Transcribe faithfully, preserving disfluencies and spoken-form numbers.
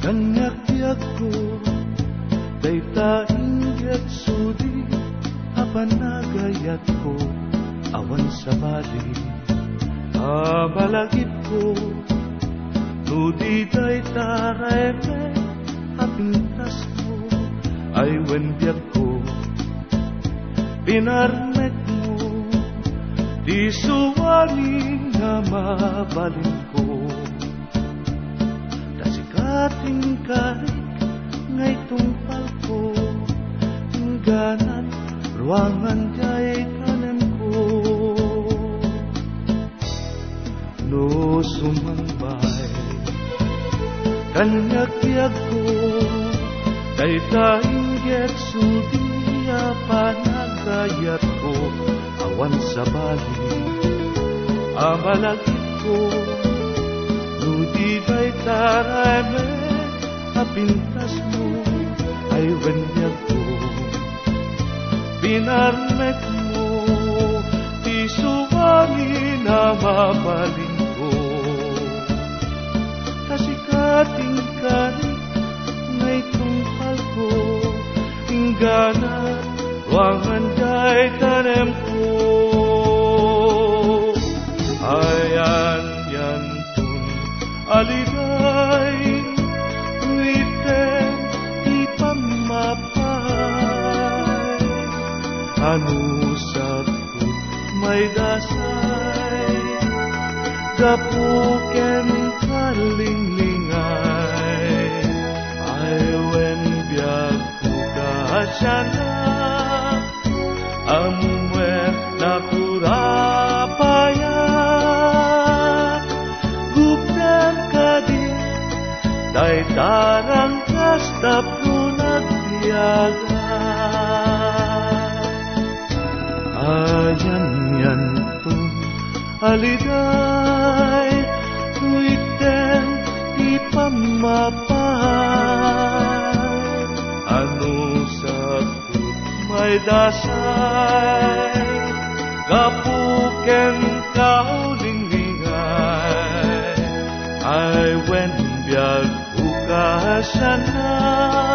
Kaniak biagko, dayta inggit sudi a panagayatko, awan sabali a malagipko, no di dayta raemek a pintasmo, ay wen biagko, pinarmekmo, ti suamin a mabalinko. Ta sika ti inkarik nga itungpalko, ingganat ruangan diay tanemko. No sumangbay kaniak biagko, dayta inggit sudi a panagayatko, awan sabali a malagipko, no di dayta raemek a pintasmo, ay wen biagko, pinarmekmo, ti suamin a mabalinko. Ta sika ti inkarik nga itungpalko, ingganat ruangan diay tanemko. Ayan, yan, aliday, witen ti pammapay, anusat maydasay, gapu ken kalinglingay, ay wen biagko kasianak, ammuek nakurapayak, gupnem kadi dayta rangkas tapno nagbiagak. Ayan, yan, aliday, witen ti pammapay, anusat maydasay, gapu ken kalinglingay, ay wen biagko kasianak,